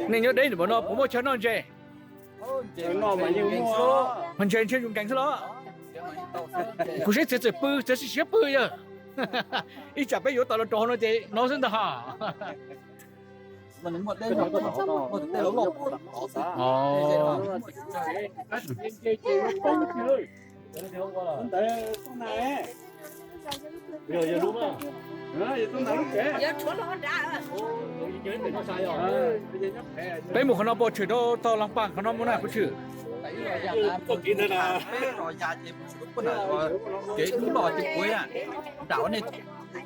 Nej nyob deb npaum no puas muaj chaw noj ntses? Mas ntses ntshe zoo nkees xwb los. Kuv saib txiav txim pw, txiav txim siab pw yog. Ib tsam peb yuav tau los rau hauv no ces no xwb ntag. Peb mus qhov no puas tshwm rau tog Loo Paj qhov no mus na puas tshwm? Kev lub no ces kuv na,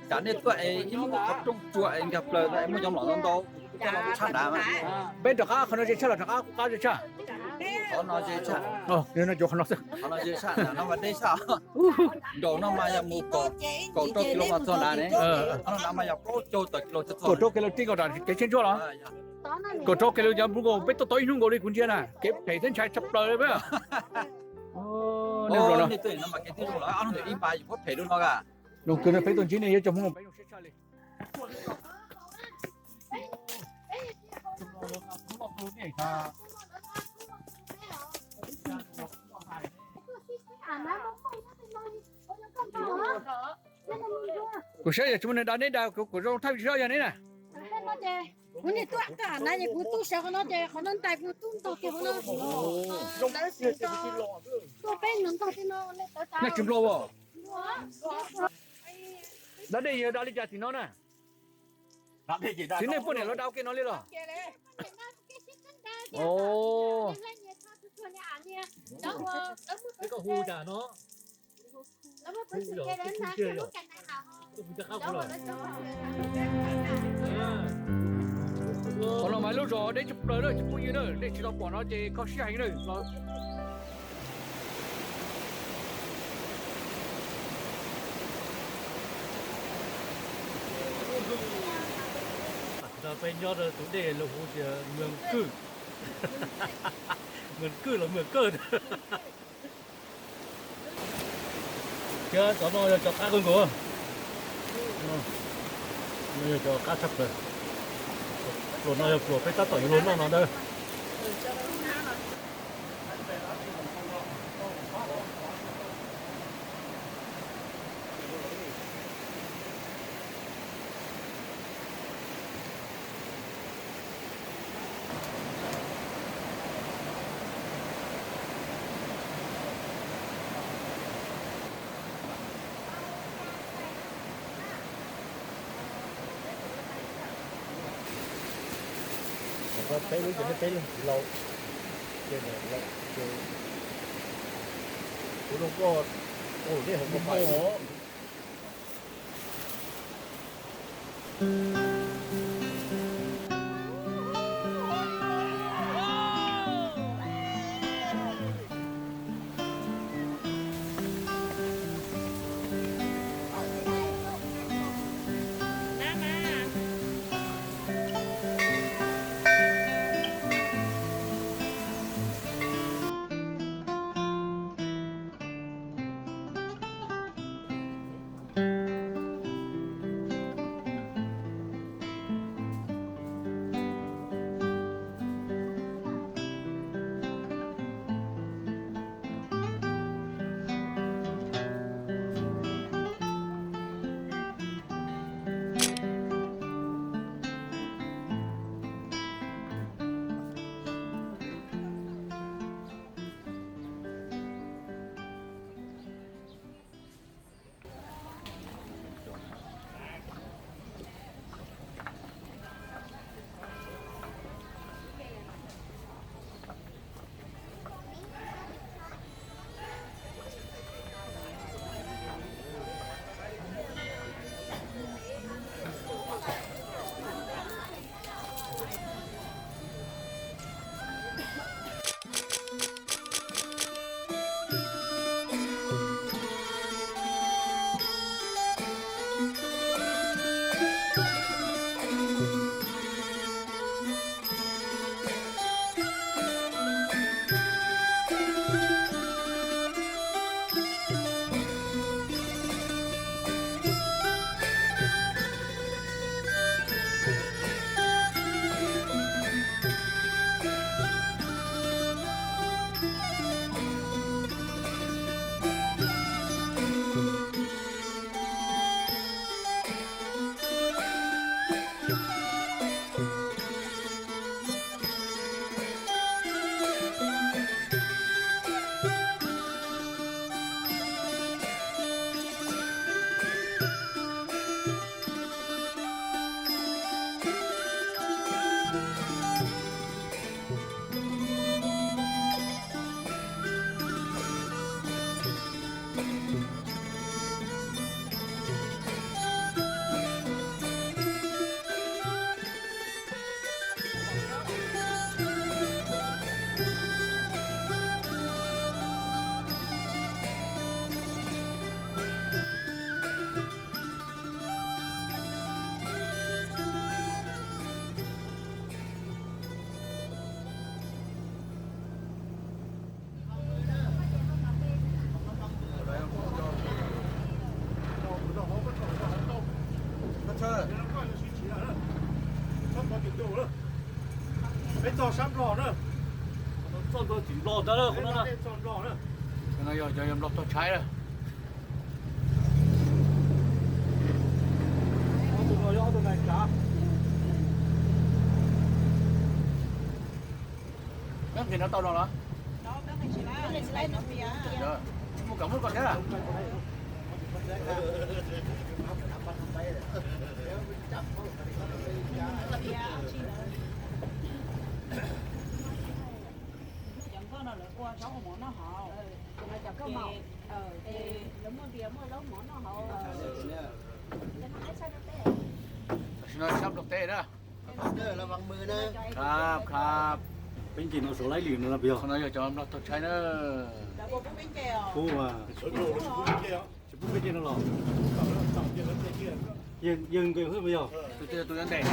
nram nej tuaj es ib lub qhov rooj tsua es nkag plaws es muaj cov mlom ntau ntau, coj los tshaj nrad. Peb rov qab qhov no ze tshaj los rov qab qub qab ze tshaj? Qhov no ze tshaj. Qhov no ze tshaj, no mas deb tshaj. Nraum no mas yog mus kaum rau kis lus mas txog nrad ne. Qhov no nrad mas yog plaub caug tawm kis lus txog. Kaum rau kis lus txog nrad kev tsheb ntsuab los? Kaum rau kis lus yog mus nkaus peb tuaj tau ib hnub nkaus li kuv ntsia na, kev phem thiab ntshai tshaj plaws li peb. Nej tuaj no mas kev tij zoo lawm, ob hnub ntawm ib npas yus muab phem rau no a. Zoo kawg no peb tuaj ntsib nej yuav cov Hmoob peb zoo siab tshaj li. Kuv saib yog tsis muaj neeg da neb da kuv zoo thaij vim saib yog neb na. Kuv niam tuaj kawm na es kuv tuaj sawv qhov no ces qhov no ntais kuv tuaj ntog kiag qhov no. Lawv tsis nplua as? Da dej yog da li cas tim no na? Txiv neej poj niam los da ua ke no li los? Qhov no mas lub zos deb tshaj plaws lawm cov phooj ywg na, nej tsis tau pom no ces kho siab heev lawm los. Peb nyob rau tus dej lawv hu tias Mws Kwj, Mws Kwj los Mws Kwj. Thiab cov no yog cov qab kawg nkaus. No yog cov qab tshaj plaws. Pluas no yog pluas peb tab tom yuav luag noj no ntag. Peb lub ces peb leeg tsis lau, ces lau, ces kuv zoo koj ua nej hauv koj pais. Peb txog sab Nplog na. Txog Nplog tim Nplog ntawd, no yog cov Nplog tuag tshaib na. Peb nqis no tau no los? Mus kom muab kom thiab. Tam sim no sab Nplog teb na. Khab khab. Peb nce no saum laib lwm no, qhov no yog cov Nplog tuag tshaib na. Pub, tsis pub peb nce no los? Yawg nqis xwb mas yog. Tus twg tus yuav ntes?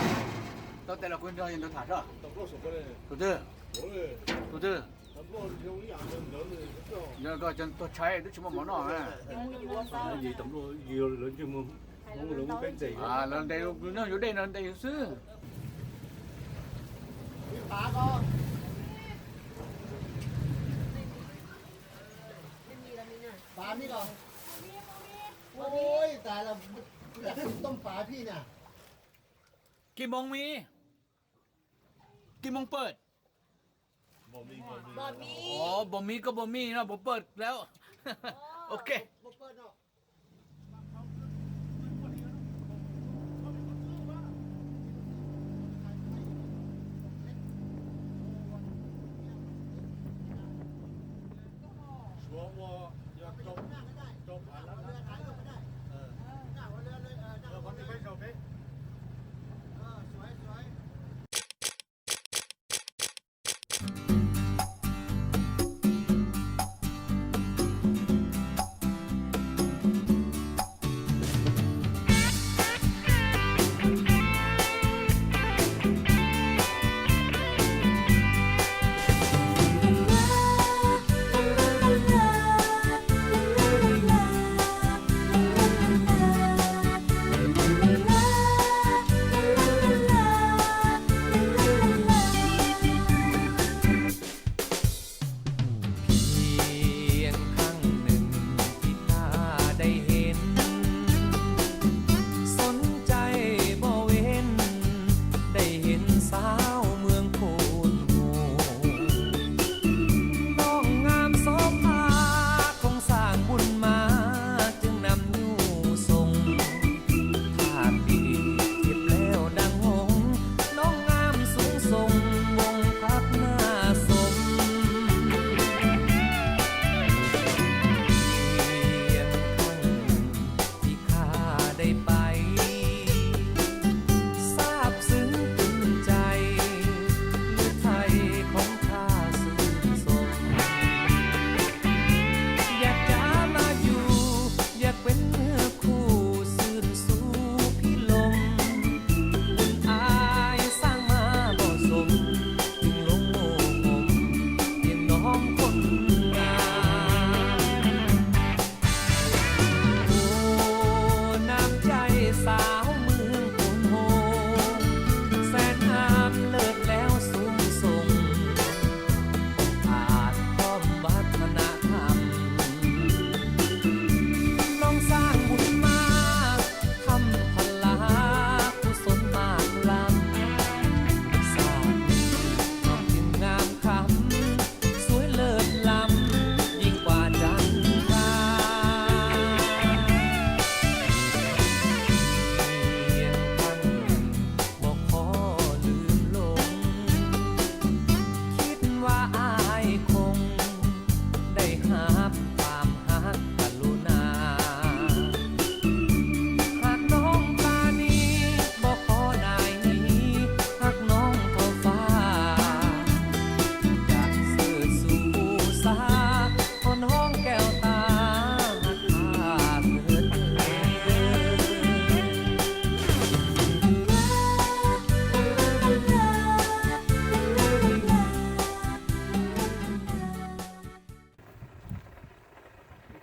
Tau tes los kuv nrog yawg ntawd tham soj. Tus twg? Tus twg? Yog koj cov tuag tshaib twb tsis muaj mov noj na. Lawv ntes, lawv ntes, yuav dej no ntes xwb. Kis moos mis? Kis moos pawg? Bos mis, koj bos mis no puas pawg lawm? Ok. Suav ua, yog rau, rau phav lab na. Qhov nej peb zaug peb,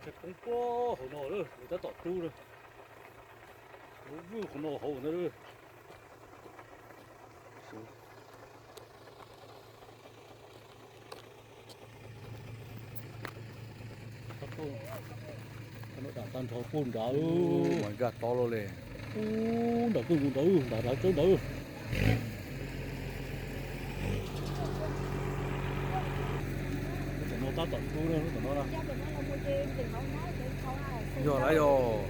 Poob puag hauv no lawm, nws tab tom rub na. Nws vwj qhov no hauv ntag. Dam tag nrho puag nrad, nkag tod los li. Ub, nram kwj nkaus nrad, nram hav tsawb nrad. Lub tom no tab tom rub na, lub tom no na. Yog lawm yog.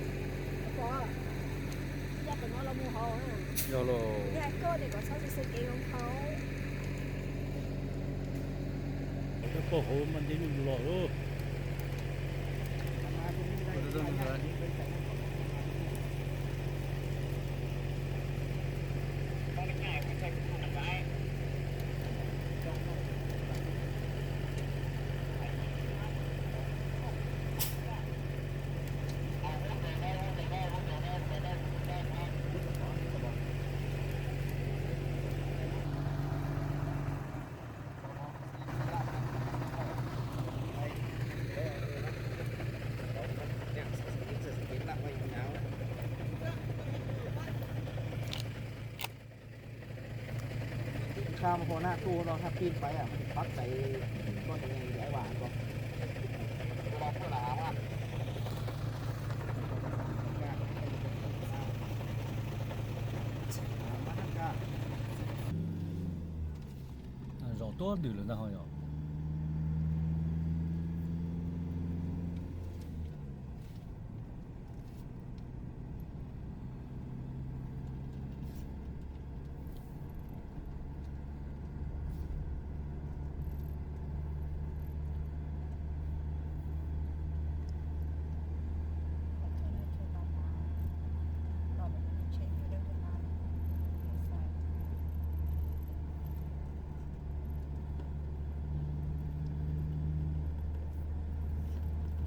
Yog los. Cov poj hauv mas nce nyuj yus los lawm. Kha mus hauv na, tuaj no thaj pij pais, pab tais koj tus neeg ncav vas ko. Zos tuab ntws lawm ntag ho yog.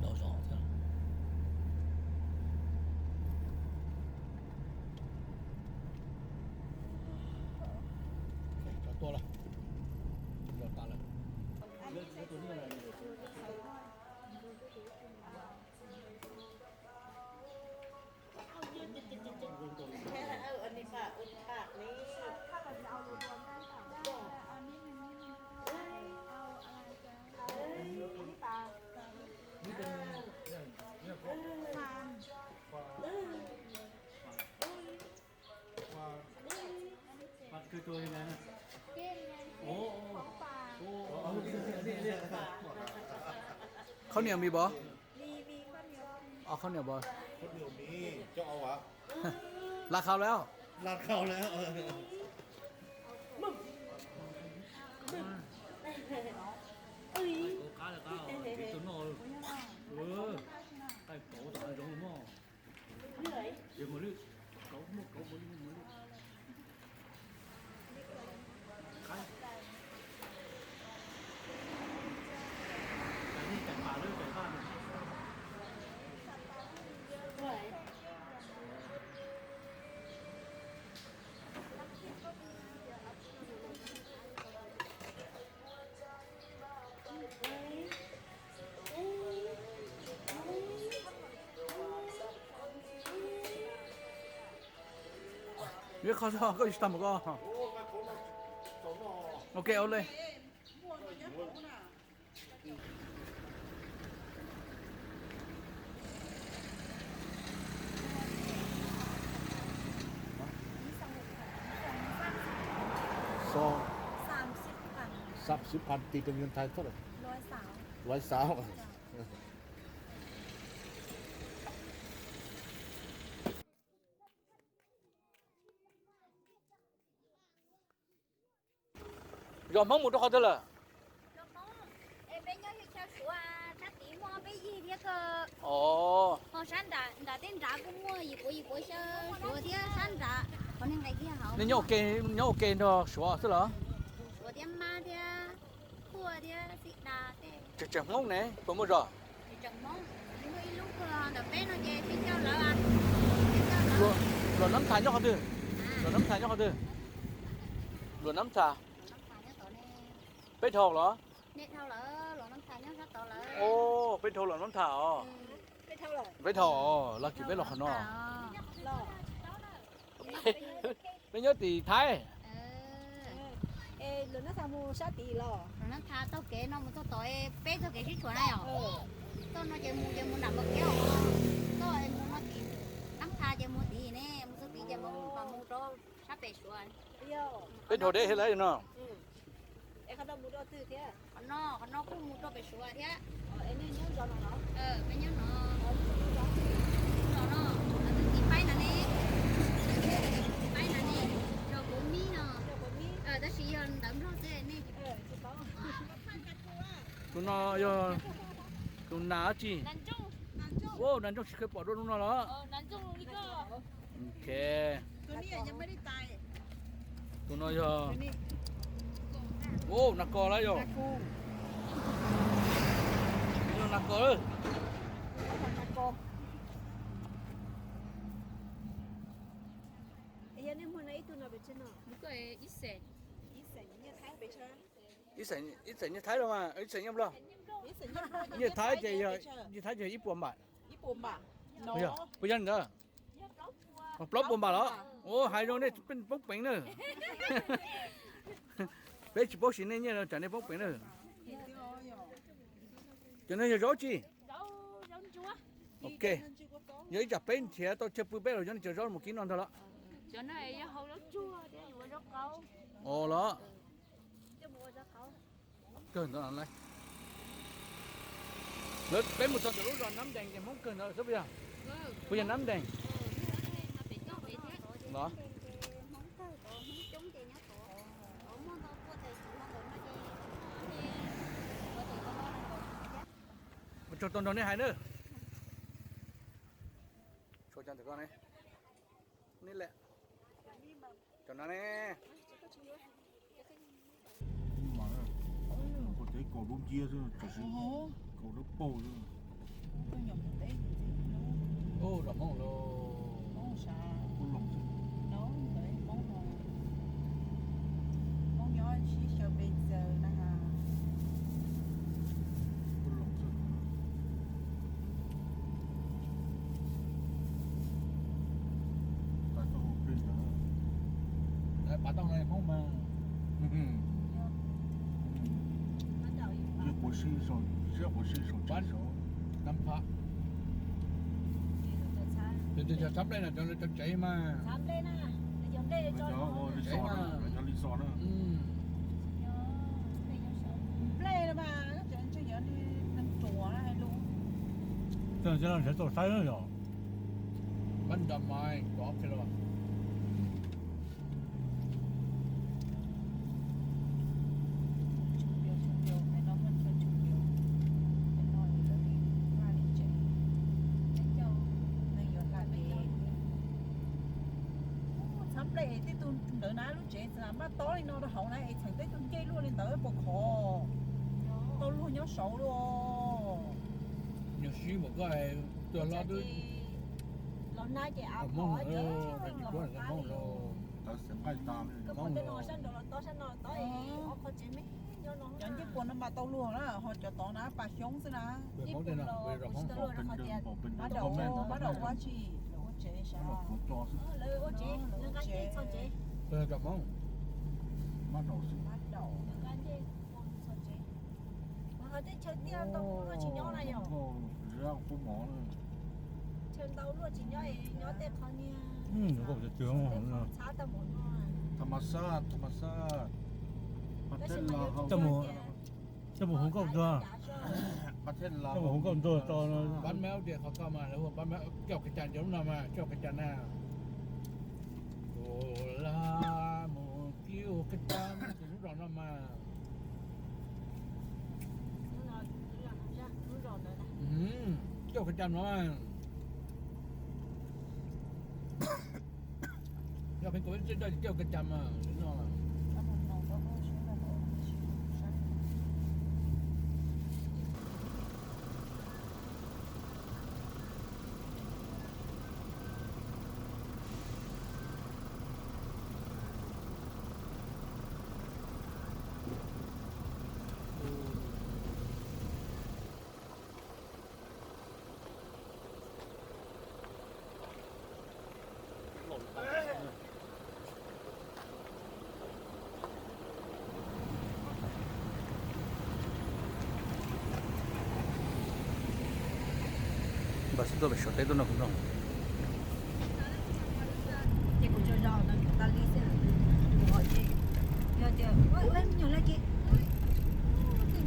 Nov zos thiab. Cov tuaj lawm. Zos tas lawm. Khau niam mis pov? Khau niam pov? Laj khau lawm. Ib qho koj tsis tau mus koj. Ok, ua li. Sau xab xib phan ti trong yun thai thốt rồi. Nói sao? Zos Hmoob mus rau qhov twg lawm? Os, nej nyob ua ke nrog Suav xwb los? Tseem tseem Hmoob ne, puas muaj zos? Luam Nab Thas nyob qhov twg? Luam Nab Thas nyob qhov twg? Luam Nab Thas. Peb dhau los? Peb dhau Luam Nab Thas os. Peb thaum los ces peb los qhov no. Peb nyob tim Thaib. Thav taug kev no mus txog tod, peb txoj kev sib tshuam na yom. Txoj no ces mus ces mus nram Npam Kev os. Txoj mus no tim Nab Tha ces mus tim ne, mus txog tid ces mus mus rau sab pem Suav. Peb dhau deb thiab lawm no. Qhov no, qhov no kuj mus rau pem Suav thiab. Peb nyob no, no, no, tim Paib na ne, Paib na ne, zos Kuv Mib no, tab sis yog ntawv Nplog xwb nej. Tus no yog tus nas dab tsi? Ua, nas ntsooj tsis kheev pom dua lub no los. Ok. Tus no yog, ua, nas kos lawm yog. Yog nas kos lawm. Ib xeem nyiaj Thaib los mas, ib xeem nyiaj Nplog. Nyiaj Thaib ces, nyiaj Thaib ces ib puas npam. Puas yog ntawd? Plaub puas npam los? Ua, hais zoo nej poob peev na. Peb tsis paub siv nej nyiaj no tsam nej poob peev na. Cov no yog zaub tsi? Ok. Yog ib tsam peb nrhiav tau chaw pw peb los cov no cov zaub mus kib noj ntag los. Os los. Kawg ntawd lawm. Peb mus txog ntawm lub zos Nab Dees ces Hmoob kawg ntawd xwb puas yog? Puas yog Nab Dees? Los? Ua tsaug tau nrog nej hais na. Tshuav cov ntawm ko ne. Neb lawm. Cov no ne. Ua teb kaus dub nciab xwb, tam sim kaus dawb paug xwb. Ub, zos Hmoob los. Pav toj no Hmoob mas. Siab quav siab saum tsev saud. Nab Phab. Tus twg yog txhab nplej no cov tsev mas. Cov li xo na. Nplej no mas, neeg ruam hais lus. Txawm tsis tau saib yog. Pab nrog mas kov kiag los. Txhab nplej es tej tug ntawd na lub tsev maj tob li no rau hauv na es txheem tej tug ncej luaj li ntawd puas khov? Tau luag nyob saud luaj. Nyuag sib npaum koj tuag hlob twb los na ces av Hmoob, Hmoob los. Koj muaj tej no sab nraud los tob sab no los tob es ob qhov tsev me nyob no. Cov ncej puas no mas tau luag na, ho cov tod na pas xyoob xwb na. Ncej puas los kuv tsis tau luag rau qhov tias mab daum, mab daum ua tsi, lawv ua tsev sav, lawv ua tsev, lawv nqa ncej txog tsev. Mab daum, mab daum, lawv nqa ncej txog tsev. Mas ho tej chaw tiaj ntau luag tsis nyob na yom. Chaw ntau luag tsis nyob es nyob tej qhov niag txhav tau npaum no. Tha ma xab, tha ma xab. Tab sis mas yuav coj mus hu nkauj ntxuag, coj mus hu nkauj ntxuag tso. Pab mab ua tias qhov ko mas lawv hu pab mab coj kav cas, lub no mas coj kav cas na. Tus laj mus kiv kav cas tus lub zos no mas. Coj kav cas no. Yog pheej kov coj kav cas mas no. Pas xub tuaj pem Suav teb tuaj noj khwv nplooj. Ces kuv tso zog no tas li xwb. Kuv ces yog tias ua me nyuam lawm ces tej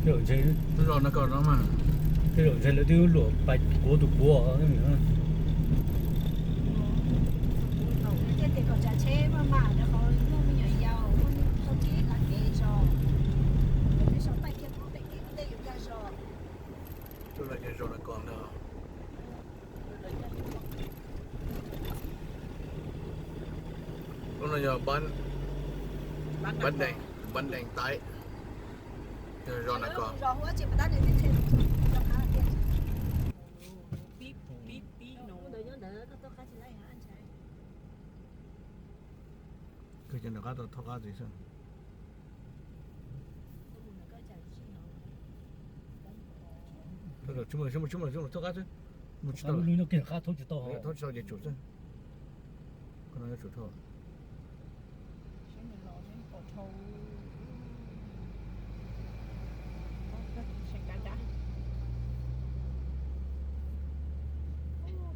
zaum ntshe, tej zaum ntshe lawv twb luam pais puav tus puav. Tej tias kom tsav tsheb maj mam rau qhov muaj me nyuam yaus, muaj neeg taug kev nqa kev zog, lawv twb sau paij kiag pem kev tej yus nkag zog. Lub no yog zos Nas Kos ntag. Lub no yog Npab, Npab Dees, Npab Dees Taib, yog zos Nas Kos. Kawg cov nram qab tau thauj qab ntxiv xwb. Thauj qab xwb, mus tsis tau, thauj tsis tau ces tsum xwb. Qhov no yuav tsum thauj.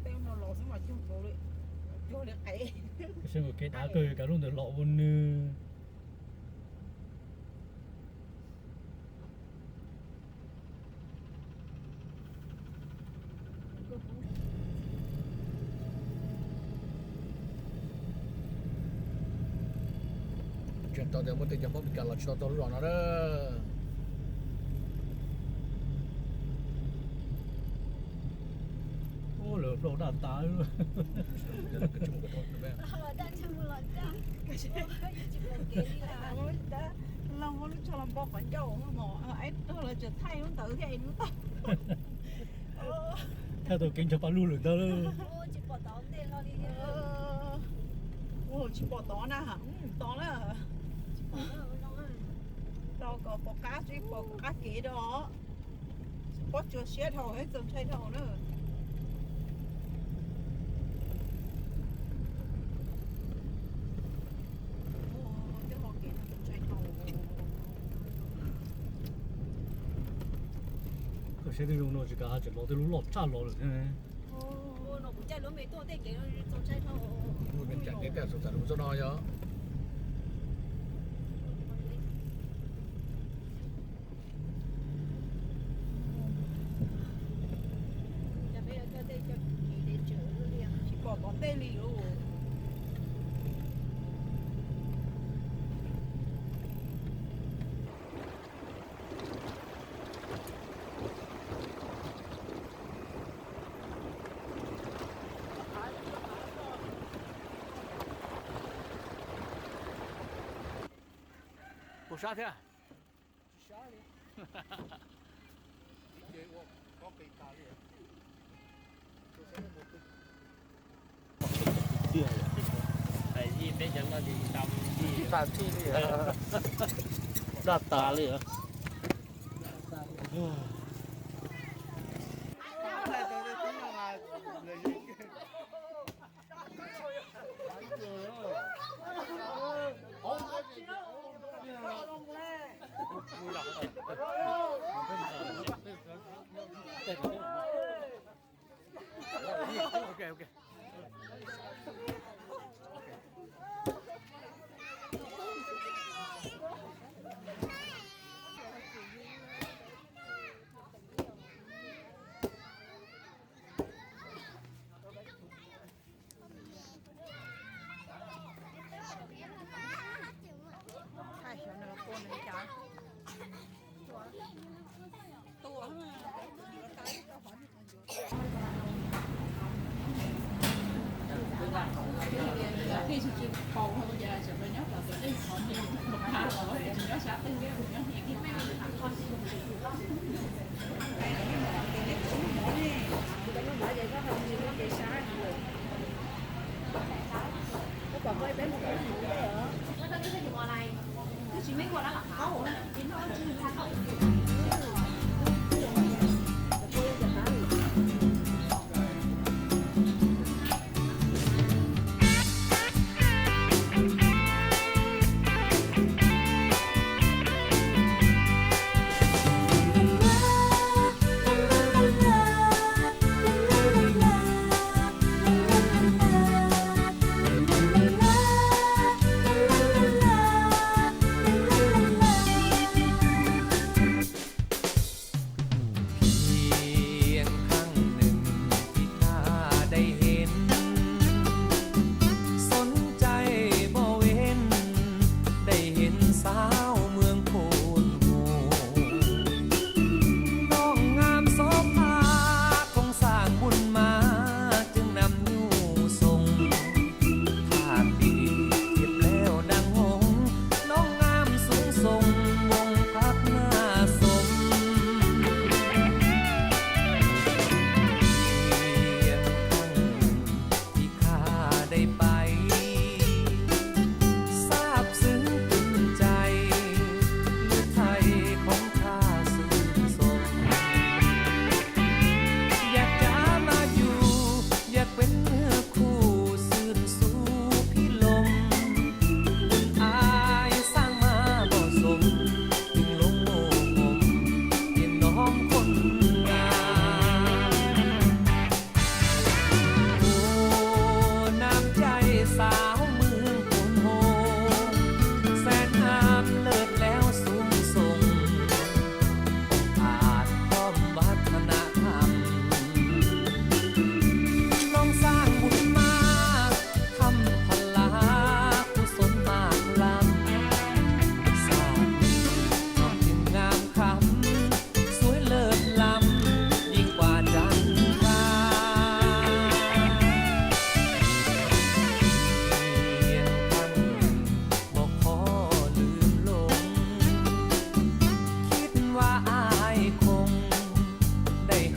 Tej no los xwb mas cuag nkaus li, cuag li qe. Seb nkaus kev dav kawg, kav lub ntawd los ua nws. Tseem tau tias muaj tej cov Hmoob Meskas los tsis tau txog lub zos no na. Ua lawv plaub daj tas. Los muab lub tsho los npo qhov ncauj mos, es rog los tseem thaij lub ntawd thiab es lub tau. Thaij tau kev nrog paj lug lawm ntag. Tsis pom tod na, tod na. Rau kom pom qab, tsis pom qab kev rau. Pob tsuas siab dhau, txaus ntshai dhau na. Koj saib tej zoo no tsis kav hais tseem los tej lub loj tshaj los lawm thiab. Txaus ntshai dhau. Tej xav lus txoj no yog. Tsis pom tom ntej li lauj. Puas sab thiab? Tsis sab li. Ib ce ua pob qis tas li. Peb cov no ces tas li, daj tas li. Ok, ok.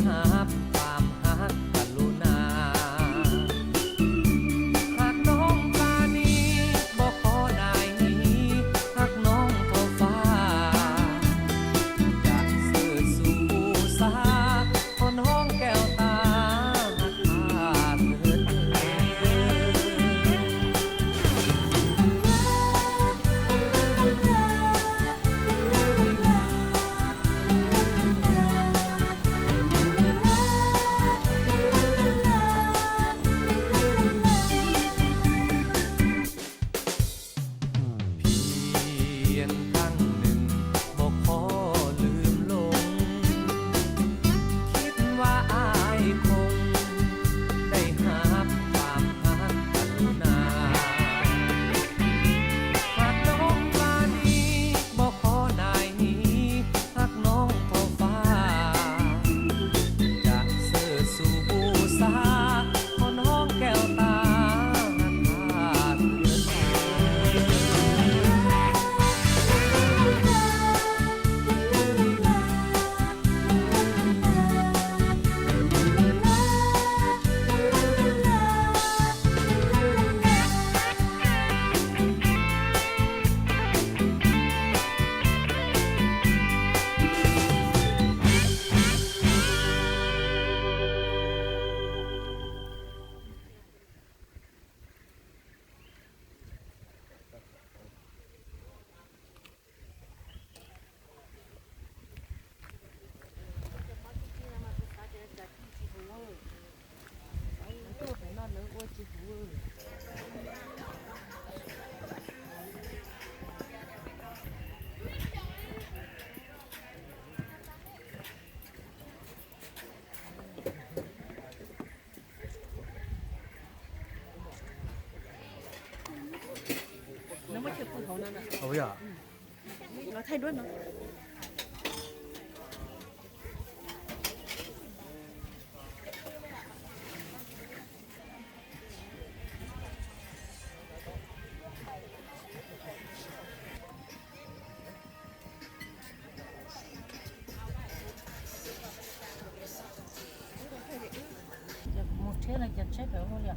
Hab pam hab ka lu na, hab noog pla ni, npau qhov nais ni, hab noog thau fab, yam xwm xub xab, qhov noog keo tas, hab tas. Phiaj thaaj nwg npau qhov lwm loo, khib vaam ai khoom, dai hab pam hab tas lug na, hab noog pla ni, npau qhov nais ni, hab noog thau fab, yam xwm xub xab, qhov noog keo tas. Mus tsheb no ces tsheb pem ua li.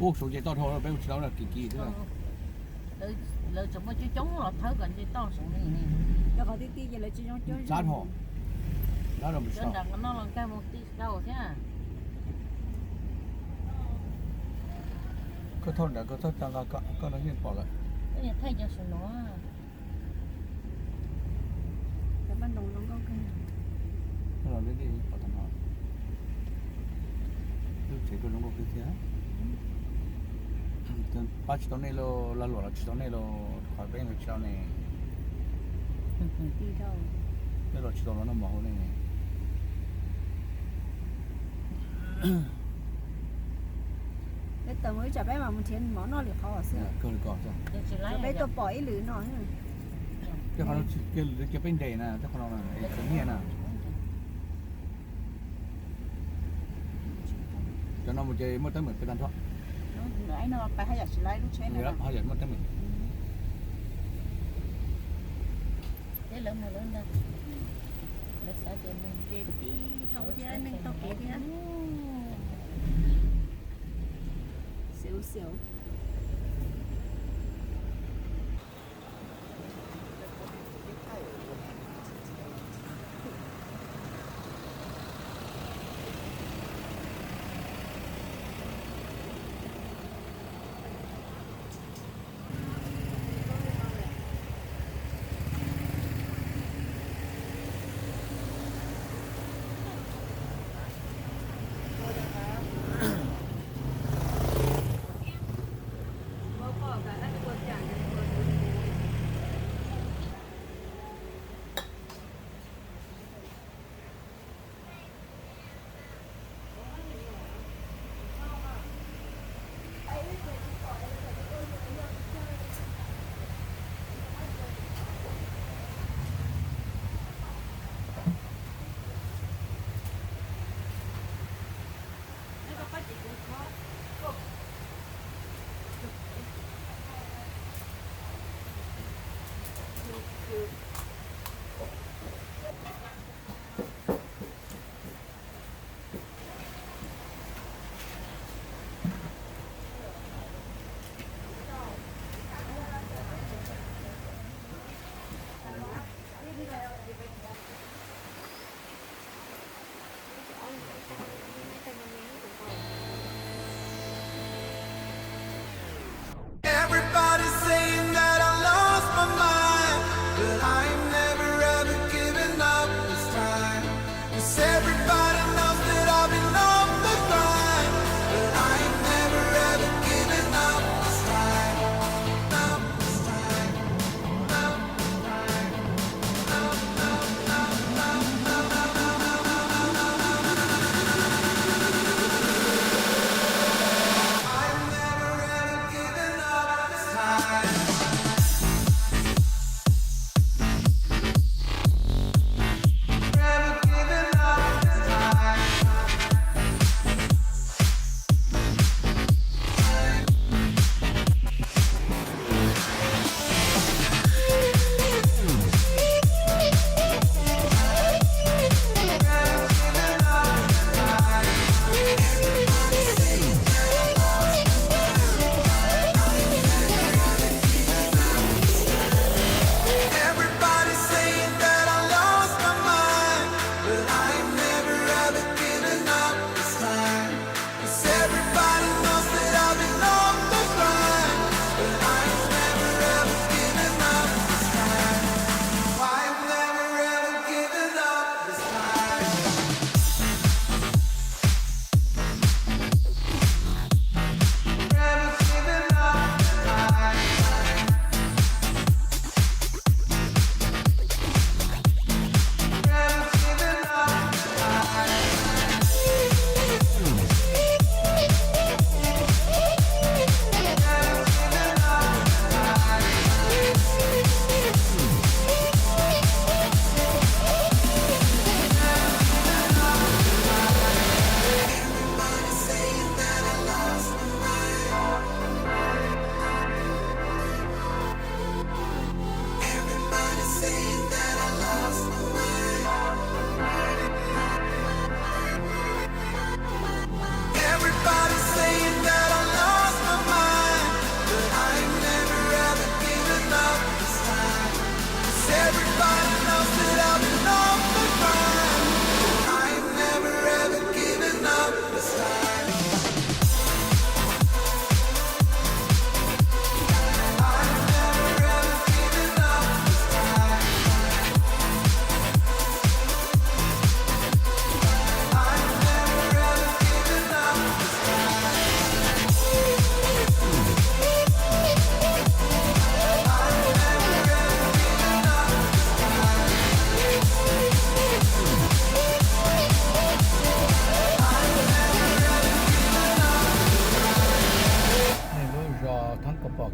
Ub, saum nce toj dhau, peb mus tsis tau na, kim kim xwb. Lawv tseem muaj coob coob los thawb kom nce toj saum li ne. Cov qhov ti ti ces lawv tsis zoo coob. Tsab dhau. Tsab dhau mus tsis tau. Nram qhov no los nkag mus ti dhau thiab. Koj thauj nram koj txhob tsa nqa koj, koj no yeej pom lawm. Koj yuav thaij cov saum no. Cov paj ntoos zoo nkauj kawg. Los deb deb pom tag no. Lub tsev koj zoo nkauj kawg thiab. Pab tsis tau nej lauj, lag luam los tsis tau nej lauj, qhov peb los tsis tau ne. Peb los tsis tau los noj mov hauv ne. Peb tawm mus ib tsam peb mam mus nrhiav mov noj lwm qhov xwb. Kawg li ko, peb tuaj pom ib lwm no. Tej qhov no cia peb nres na, tej qhov no khwv nyiaj na. Cov no mus ces muaj teeb meem pes tag nrho. Haj yam muaj teeb meem. Ces lawv mus lawv ntag. Lawv xav tias mus ces tib dhau thiab neeg taug kev thiab. Xyov xyov.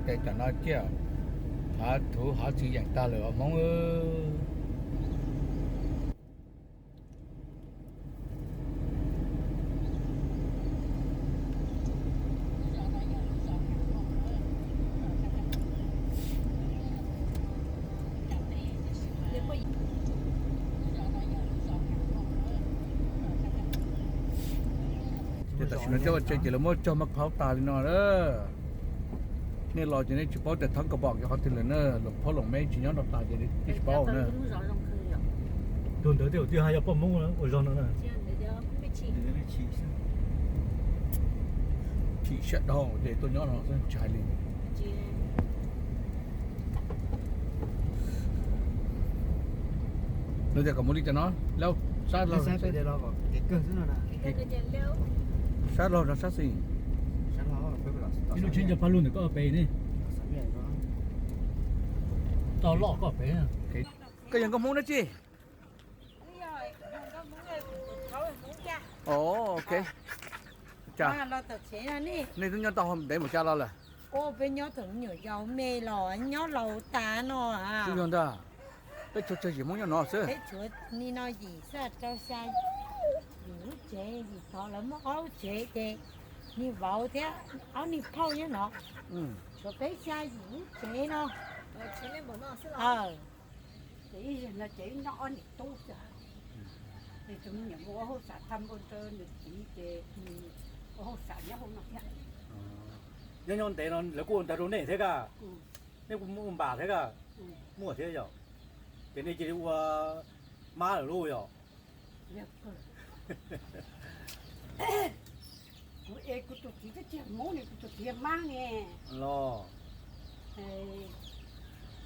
Ces cov no ciaj, hav thuv hav txiv yeem tag lawm os Hmoob. Ces tam sim no coj ua tsev ces lawv muab cog maj phaub tas li no lawm. Nej los ces nej tsis paub tias thab ka pom kiag qhov twg lawm na, loos phaub loos meb tsis nyob rau tas ces nej tsis paub na. Tus ntawd tej zaum twb haj yog poj Hmoob ua zog no na. Chim siab dhau ces tuaj nyob no xwb tsis hais li. Nws tias kom mus li cas no, sab laug, sab laug no sab xis. Ib lub tsheb nco pab lug ntawm koj pem ne. Toj loj koj pem. Koj yog nkauj Hmoob dab tsi? Ok. Nej twb nyob tau ntev mus cas los lawm? Peb nyob thaum me nyuam yaus me los nyob laus tas no. Twb yog ntag. Peb tsuas tsawg yim Hmoob nyob no xwb. Peb tshuav ni no yim xya rau xya, yim lub tsev, yim tod lawv muaj ob lub tsev ces niag vauv thiab ob niag phauj nyob no. Tshuav peb xya yim lub tsev no. Ces ib yam no ces nyob ob niam tub xwb. Ces tus me nyuam mus ua hauj sam tag npaum rau nws txiv ces nws ua hauj sam nyob hauv no thiab. Nyob nyob ntev no lawv kuj ua ntawd rau nej thiab kaj? Nej kuj muaj npam thiab kaj? Muaj thiab yom? Ces nej cia li ua mab lawm lauj yom? Kuv es kuv tus txiv twb tsis yog Hmoob ne, kuv tus txiv yog Mab ne. Los,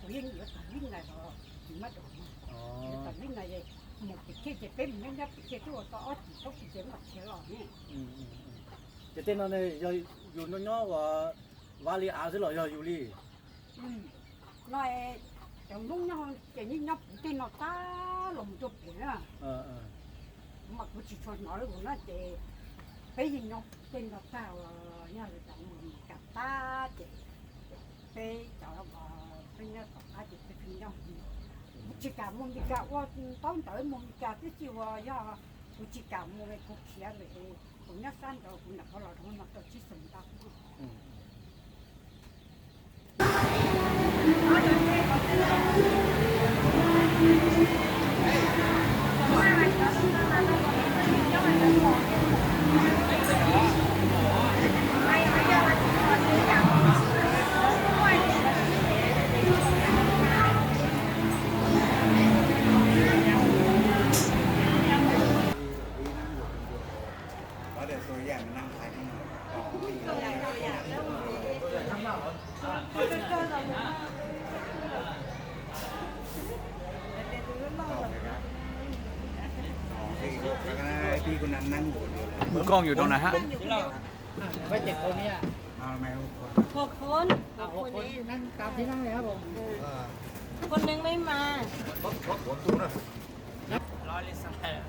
kuv yeej yuav tom Vib Nais los tsis muaj dua. Yuav tom Vib Nais mus pem Tshej ces peb mus nyob nyob pem Tshej twb ua tau ob txhiab plaub txhiab ces mam khiav los ne. Ces tej no yog yus nyob nyob ua vaj li av xwb los yog yus li? No cov Hmoob nyob ces yeej nyob puv tej no tag los mus rau pem na. Kuv mas kuv tsis tshua hnov lawv ua na ces peb yeej nyob puv tej no tag los yog lawv cov mus Meskas tag ces peb cov peb nyob tom qab ces peb pheej nyob. Kuv tsis kam mus Meskas ua ntaub ntawv mus Meskas twb tsis ua yog kuv tsis kam mus kuv khiav lawm, kuv nyob sab nraud kuv nram qhov los rau no tau tsib xyoos ntau.มือกล้องอยู่ตรงไหนฮะ หกคน หกคน นั่งตามที่นั่งเลยครับผม คนหนึ่งไม่มา รอเล่นสไลด์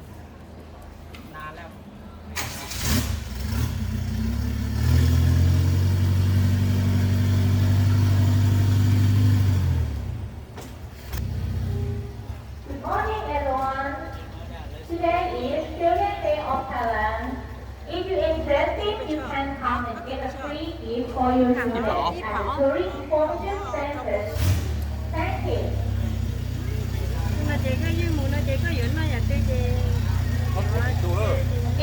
นานแล้ว Good morning, everyone. Today is Children's Day of Thailand. If you're interested, you can come and get a free gift for your children at the Tourist Information Center. Thank you.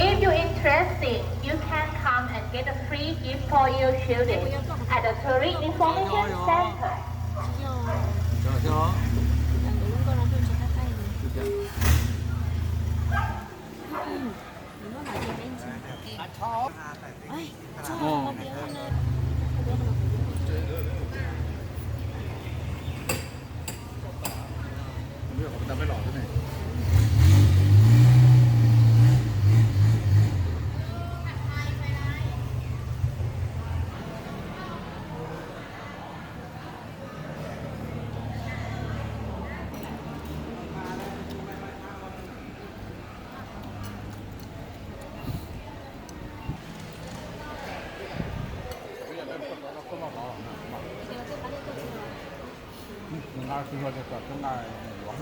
If you're interested, you can come and get a free gift for your children at the Tourist Information Center. Tsis yog tias kom cov nqaij yuav.